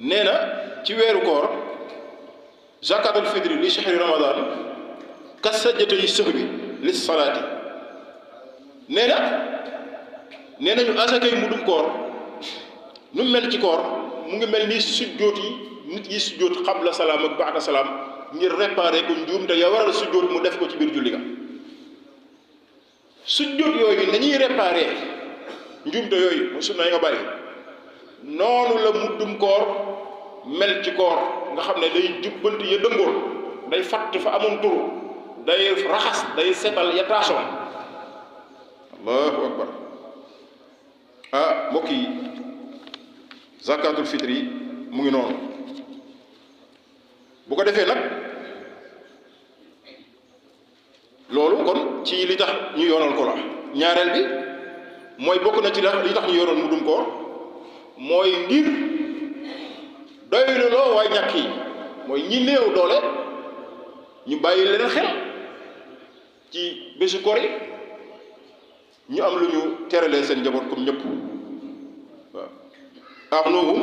nee na ci weeru koor zakatul fitri li shahri ramadan kas sajdatay sahwi li salaati nee nañu asakay mudum koor nu mel ci koor mu ngi mel ni sujjóot yi nit yi sujjóot xabla salaam ak baada salaam ngir réparer ko njuum te ya waral sujjóot mu def ko ci biir julli ga sujjóot yooyu nañuy réparer njuumte yooyu mu sunna yi nga bàyyi noonu la muddum koor mel ci koor nga xam ne day jubbanti ya dëngoon day fatt fa amoon turu day raxas day setal ya taasoon allahu akbar mbokk yi zakatul fitri mu ngi noonu bu ko defee nag loolu kon ci li tax ñu yoonal ko la ñaareel bi mooy bokk na ci li tax ñu yoonal muddum koor mooy ngir doyluloo waay ñàkk yi mooy ñi néew doole ñu bàyyi leen xel ci bésu koor yi ñu am lu ñu teralee seen njaboot comme ñëpp waaw agnuhum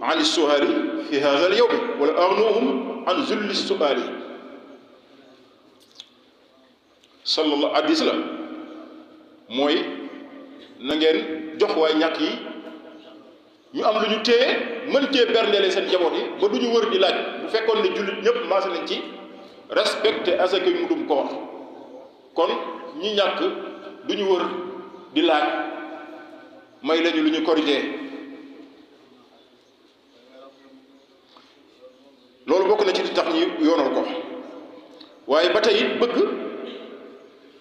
an suhaari fi hadha al yawm wala agnuhum an zulli suhaari sallallahu hadis la mooy na ngeen jox waay ñàkk yi ñu am lu ñu téye mën cee berndeele seen njaboot yi ba du ñu wër di laaj bu fekkoon ne jullit ñëpp maase nañ ci respecté asaka yu mudum koor kon ñi ñàkk du ñu wër di laaj may lañu lu ñu korité loolu bokk na ci li tax ñu yoonal ko waaye ba tey it bëgg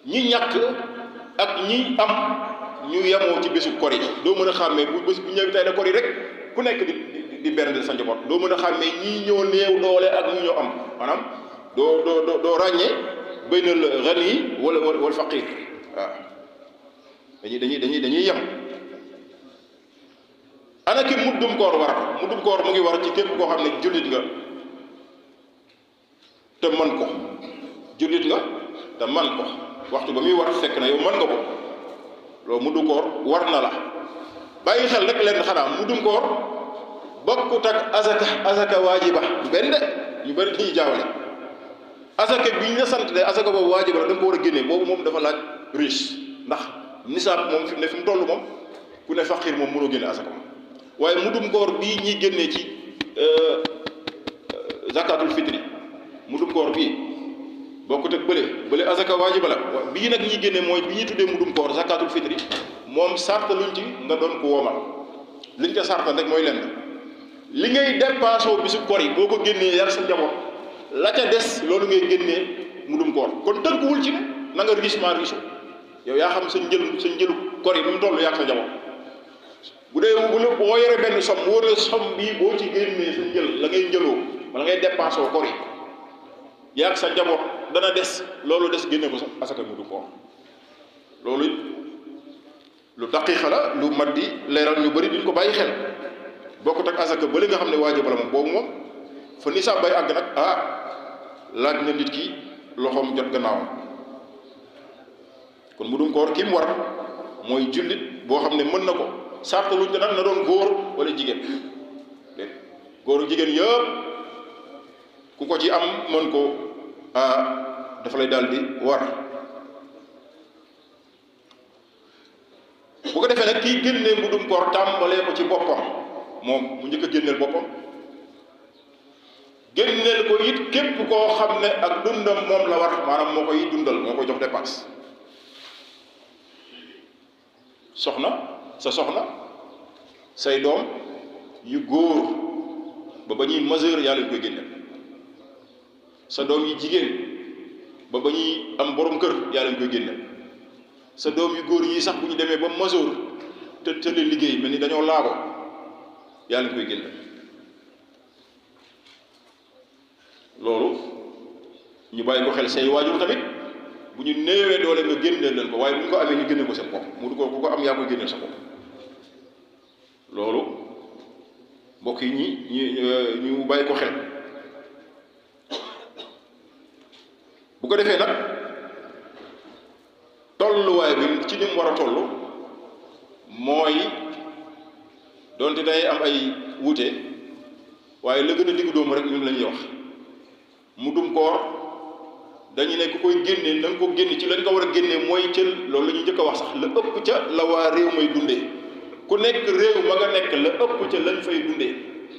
ñi ñàkk ak ñi am ñu yemoo ci bésu kor yi doo mën a xàmmee bu bés bu ñëw tey da kor yi rek ku nekk di berndeel sa njaboot doo mën a xàmmee ñii ñoo néew doole ak ñi ñoo am maanaam doo ràññee baynal ghani wal faqir waaw dañuy yem ana ki muddum koor war muddum koor mu ngi war ci képp koo xam ne jullit nga te man ko jullit nga te man ko waxtu ba muy war fekk na yow man nga ko loolu muddum koor war na la bàyyi xel rek leen xanaa muddum koor bokkut ak azaka waajiba benn de ñu bëri dañuy jaawale azaka bi ñu la sant de azaka boobu waajiba la da nga ko war a génnee boobu moom dafa laaj riche ndax nisaab moom fi mu toll moom ku ne faqir moom mënoo génne azaka moom waaye muddum koor bii ñuy génnee ci zakatul fitri muddum koor bii bokkut ak bële azaka waajiba la bii nag ñuy génnee mooy bi ñuy tuddee muddum koor zakatul fitri moom sarta luñ ci nga doon ko woomal liñ ko sarta rek mooy lenn li ngay dépensé bisu koor yi boo ko génnee yar sa njaboot la ca des loolu ngay génnee muddum koor kon tënkuwul ci ne na nga richement riche yow yaa xam sa njëlu koor yi nu mu toll yaa sa njaboot bu dee boo yore benn somme wóor la somme bii boo ci génnee sa njël la ngay njëloo wala ngay dépensé koor yi yaa sa njaboot dana des loolu des génne ko sa asaka muddum koor loolu lu daqiiqa la lu mat di leeral ñu bëri duñ ko bàyyi xel bokkut ak asaka bële nga xam ne waajib la moom boobu moom fa nisaab bay àgg nag laaj na nit ki loxoom jot gannaawam kon muddum koor ki mu war mooy jullit boo xam ne mën na ko sarta luñ te nag na doon góor wala jigéen dé góoru jigéen yëpp ku ko ci am mën ko dafa lay daal di war bu ko defee nag kii génnee muddum koor tàmbalee ko ci boppam moom mu njëkk a génneel boppam génneel ko it képp koo xam ne ak dundam moom la war maanaam moo koy dundal moo koy jox dépense sa soxna say doom yu góor ba ñuy majeur yaa leen koy génneel sa doom yi jigéen ba ñuy am borom kër yaa leen koy génneel sa doom yu góor yi sax bu ñu demee ba majeur te tële liggéey mel ni dañoo laago yaa leen koy génneel loolu ñu bàyyi ko xel say waajur tamit bu ñu néewee doole nga génneel leen ko waaye bu ñu ko amee ñu génne ko seen bopp mu du ko ku ko am yaa koy génneel sa bopp loolu mbokk yi ñu bàyyi ko xel bu ko defee nag tolluwaay bi ci ni mu war a toll mooy doonte day am ay wuute waaye la gën a diggu doomu rek ñun la ñuy wax muddum koor dañu ne ku koy génnee na nga ko génne ci lañ ko war a génnee mooy ca loolu la ñuy njëkk a wax sax la ëpp ca la waa réew may dundee ku nekk réew ma nga nekk la ëpp ca lañ fay dundee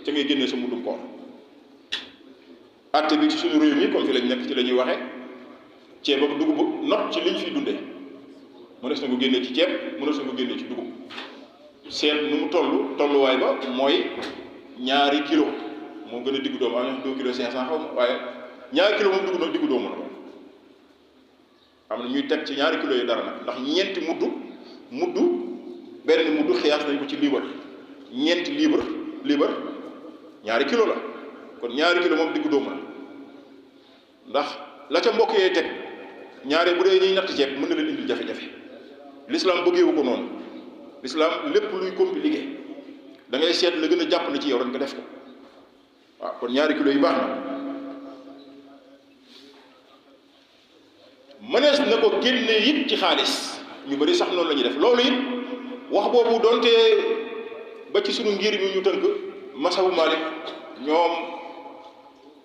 ca ngay génnee sa muddum koor atte bi ci suñu réew mi comme fi lañ nekk ci la ñuy waxee ceeb ak dugub not ci liñ fiy dundee mënees na ko génnee ci ceeb mënees na ko génnee ci dugub seet nu mu tolluwaay ba mooy ñaari kilo moo gën a diggu doomu am na 2 kilo 500 xaw ma waaye ñaari kilo moom diggu doomu la am na ñuy teg ci ñaari kilo yi dara nag ndax ñeenti muddu benn muddu xiyaas nañ ko ci liibar ñeenti liibar ñaari kilo la kon ñaari kilo moom diggu doomu la ndax la ca mbokk yee teg ñaare bu dee ñuy natt ceeb mën na leen indil jafe-jafe l'islam bëggeewu ko noonu l'islam lépp luy compliqué da ngay seet la gën a jàpp na ci yow rek nga def ko waaw kon ñaari kilo yi baax na mënees na ko génnee it ci xaalis ñu bari sax noonu la ñuy def loolu it wax boobu doonte ba ci sunu ngir mi ñu tënk masabu Malik ñoom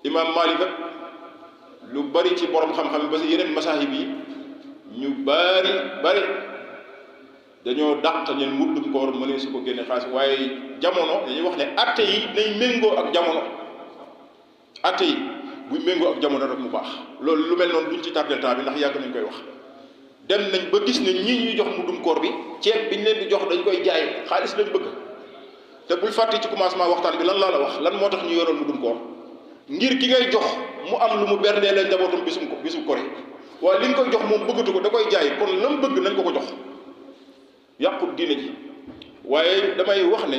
imam Malik ak lu bari ci borom xam-xam ba si yeneen masahib yi ñu bari dañoo dàq ñeen muddum koor mënee su ko génne xaalis waaye jamono dañuy wax ne atte yi nay méngoo ak jamono atte yi buy méngoo ak jamono rek mu baax loolu lu mel noonu duñ ci tardel temps bi ndax yàgg nañ koy wax dem nañ ba gis ne ñii ñuy jox muddum koor bi ceeb biñ leen di jox dañ koy jaay xaalis lañ bëgg te bul fàtte ci commencement waxtaan bi lan laa la wax lan moo tax ñu yoroon muddum koor ngir ki ngay jox mu am lu mu berndee leen njabootum bisum kori waaye li nga koy jox moom bëggatu ko da koy jaay kon lam bëgg nañ ko jox yàqut diine ji waaye damay wax ne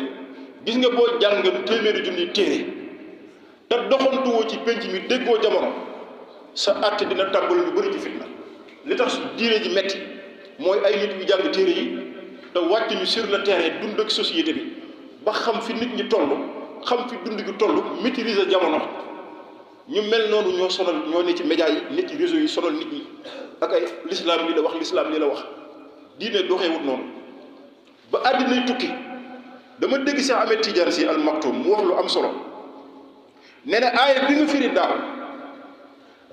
gis nga boo jàngal téeméeri junni téere te doxantuwoo ci penc mi déggoo jamono sa àtte dina tàmbal lu bëri ci fitna li tax diine ji metti mooy ay nit yu jàng téere yi te wàcc ñu sur le terrain dund ak société bi ba xam fi nit ñi toll xam fi dund gi toll maîtriser jamono ñu mel noonu ñoo sonal ñoo ne ci média yi nit ci réseau yi sonal nit ñi ak ay l'islam li la wax l'islam li la wax diine doxeewut noonu ba àddinay tukki dama dégg Cheikh Ahmed Tidiane Sy Al Maktoum mu wax lu am solo nee na aaya bi nga firi daaw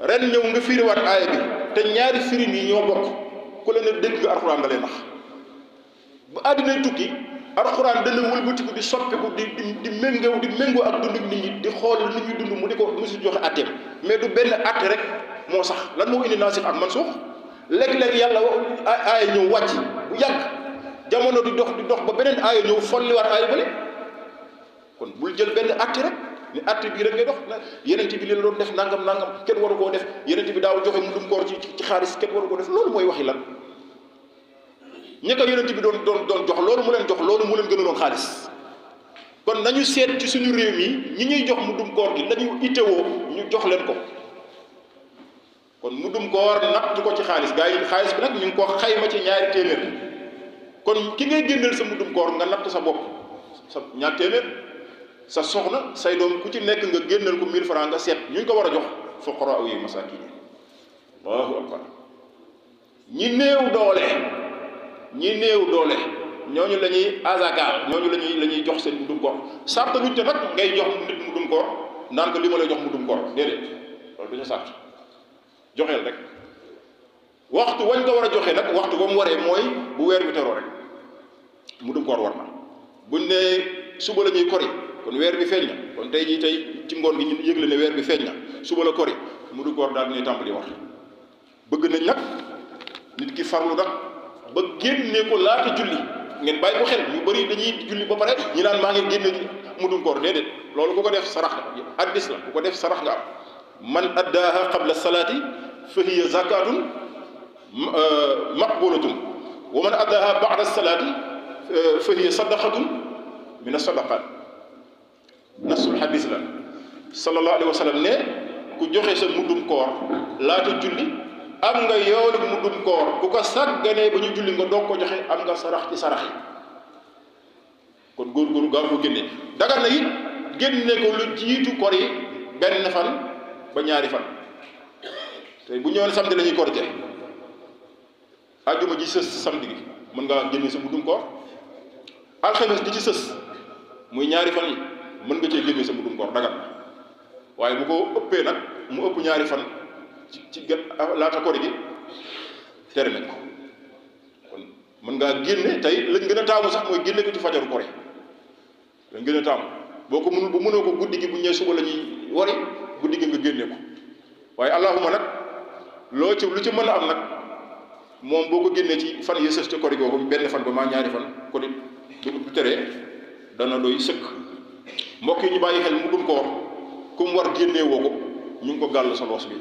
ren ñëw nga firiwaat aaya bi te ñaari firin yi ñoo bokk ku la ne dégg nga alxuraan da lay nax ba àddinay tukki alxuraan dana wëlbatiku di soppiku di méngoo ak dund nit ñi di xool nit ñi dund mu di ko musu joxe atteem mais du benn atte rek moo sax lan moo indi naasix ak mansuux léeg-léeg yàlla aaya ñëw wàcc bu yàgg jamono di dox ba beneen aaya ñëw folliwaat aaya bële kon bul jël benn atte rek ni atte bii rek ngay dox yeneen bi li la doon def nangam kenn waru koo def yeneen bi daaw joxe muddum koor ci xaalis kenn waru koo def loolu mooy waxi lan ñi ko yonent bi doon jox loolu mu leen jox loolu mu leen gënaloon xaalis kon nañu seet ci suñu réew mi ñi ñuy jox muddum koor gi lañu itewoo ñu jox leen ko kon muddum koor natt ko ci xaalis gaa yi xaalis bi nag ñu ngi ko xayma ci ñaari téeméer kon ki ngay génneel sa muddum koor nga natt sa bopp sa ñaar téeméer sa soxna say doom ku ci nekk nga génneel ko 1000 francs nga seet ñu ngi ko war a jox fuqaraa yi masaakin Allahu akbar ñi néew doole ñooñu la ñuy azakal ñooñu la ñuy jox seen muddum koor sart luñ te nag ngay jox nit muddum koor naan ko li ma lay jox muddum koor déedéet loolu du sa sart joxeel rek waxtu wañ ko war a joxe nag waxtu ba mu waree mooy bu weer bi teroo rek muddum koor war na buñ ne suba la ñuy kori kon weer bi feeñ na kon tey ci ngoon gi ñu yëgle ne weer bi feeñ na suba la kori muddum koor daal di tàmbali war bëgg nañ nag nit ki farlu nag ba génne ko laata julli ngeen bàyyi ko xel ñu bëri dañuy julli ba pare ñi naan maa ngi génne muddum koor déedéet loolu ku ko def sarax la addis la ku ko def sarax nga am man addaaha qabla salaati fa hiya zakatun maqbulatun wa man addaaha ba'da salaati fa hiya sadaqatun min as-sadaqat nasul hadis la sallallahu alayhi wa sallam ne ku joxe sa muddum koor laata julli am nga yoolu muddum koor bu ko sàgganee ba ñu julli nga doog ko joxe am nga sarax ci sarax yi kon góorgóorlu gaaw ko génne dagar na it génne ko lu jiitu kor yi benn fan ba ñaari fan te bu ñëwoon samedi la ñuy korite àjjuma ji sës samedi gi mën ngaa génne sa muddum koor alxames di ci sës muy ñaari fan yi mën nga cee génne sa mudum koor dagan waaye bu ko ëppee nag mu ëpp ñaari fan ci laata koor gi tere nañ ko kon mën ngaa génne tey lañ gën a taamu sax mooy génne ko ci fajaru koor yi lañ gën a taamu boo ko mënul bu mënoo ko guddi gi bu ñëwee suba la ñuy wari guddi gi nga génne ko waaye allahuma nag lu ci mën a am nag moom boo ko génnee ci fan yi sës ca koor gi googu benn fan ba maa ñaari fan kon it du teree dana doy sëkk mbokk yi ñu bàyyi xel mudum koor ku mu war génnee woo ko ñu ngi ko gàll sa loos bi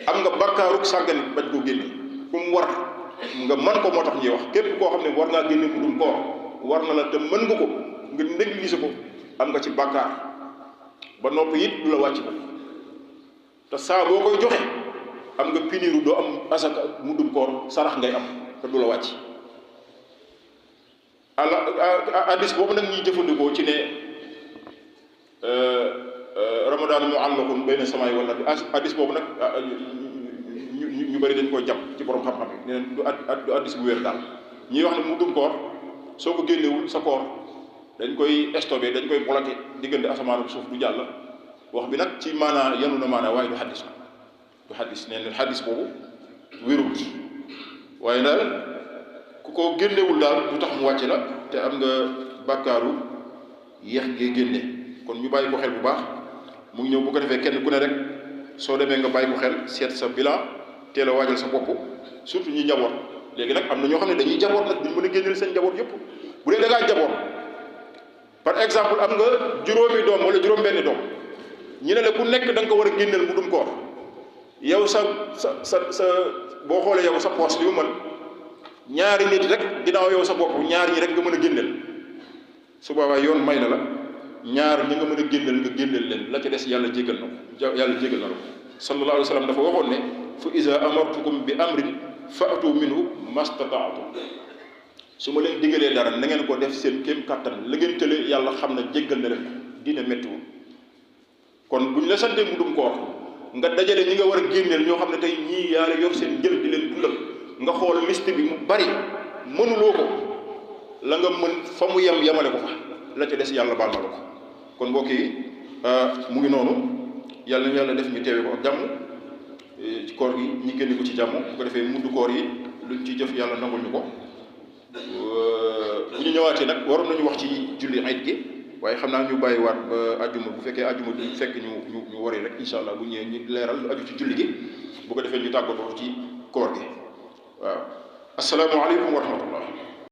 am nga bàkkaaruk sàggan bañ koo génne ku mu war nga mën ko moo tax ñuy wax képp koo xam ne war ngaa génne mudum koor war na la te mën nga ko nga négliger ko am nga ci bàkkaar ba noppi it du la wàcc ko te saa boo koy joxe am nga piniru doo am asaka mudum koor sarax ngay am te du la wàcc hadis boobu nag ñuy jëfandikoo ci ne ramadan mu'allaqun bayna samaa'i wal ardi hadis boobu nag ñu bëri dañ koo jam ci borom xam-xam yi ne du hadis bu wér daal ñuy wax ne mudum koor soo ko génnewul sa koor dañ koy stocké dañ koy bloqué diggante asamaan ak suuf du jàll wax bi nag ci maanaa yanu na maanaa waaye du hadis du hadis nee na hadis boobu wérut waaye daal ku ko génnewul daal du tax mu wàcc la te am nga bàkkaaru yéex gee génne kon ñu bàyyi ko xel bu baax mu ngi ñëw bu ko defee kenn ku ne rek soo demee nga bàyyi ko xel seet sa bilan teel a waajal sa bopp surtout ñi njaboot léegi nag am na ñoo xam ne dañuy jaboot nag duñ mën a génneel seen njaboot yëpp bu dee da ngaa jaboot par exemple am nga juróomi doom wala juróom-benni doom ñu ne la ku nekk da nga ko war a génneel mudum koor yow sa boo xoolee yow sa poche li mu mën ñaari nit rek ginnaaw yow sa bopp ñaar ñi rek nga mën a génneel su boobaa yoon may na la ñaar ñi nga mën a génneel leen la ca des yàlla jégal na ko yàlla jégal na la ko sallallahu alayhi wa sallam dafa waxoon ne fa iza amartukum bi amrin fa'tu minhu mastata'tum su ma leen digalee dara na ngeen ko def seen kéem kattan la ngeen tële yàlla xam na jéggal na leen ko dina méttiwul kon bu ñu la santee mudum koor nga dajale ñi nga war a génneel ñoo xam ne tey ñii yàlla yor seen njël di leen dundal nga xool liste bi mu bari mënuloo ko la nga mën fa mu yemale ko fa la ca des yàlla baal na la ko kon mbokk yi mu ngi noonu yàlla na yàlla def ñu teewe ko ak jàmm ci koor gi ñi génne ko ci jàmm bu ko defee muddu koor yi luñ ci jëf yàlla nangul ñu ko bu ñu ñëwaatee nag waroon nañu wax ci julli ayit gi waaye xam naa ñu bàyyiwaat ba ajjuma bu fekkee ajjuma du fekk ñu wari rek incha allah bu ñëwee ñu leeral lu aju ci julli gi bu ko defee ñu tàggatoo ci koor gi waaw asalaamaaleykum wa rahmatullah